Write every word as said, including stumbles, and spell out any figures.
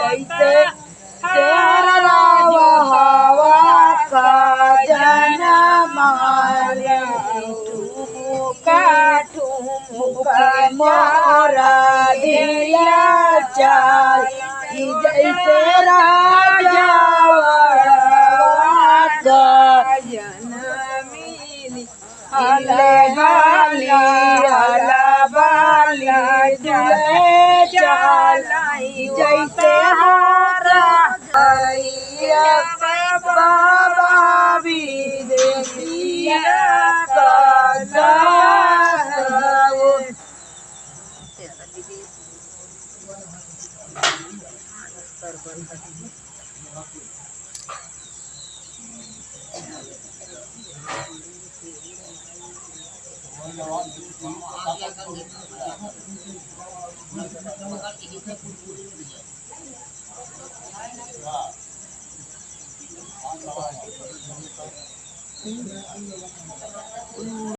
जैसे शेरवा हवा का जनम ले, ठुमुका ठुमुका मोरा दिया चाल, जैसे राजा वरवा का जनम ले। हाले हाली, हाला बाली, दुले चालाई, जैसे हारा गैया, बाबा विदेशिया का साथ।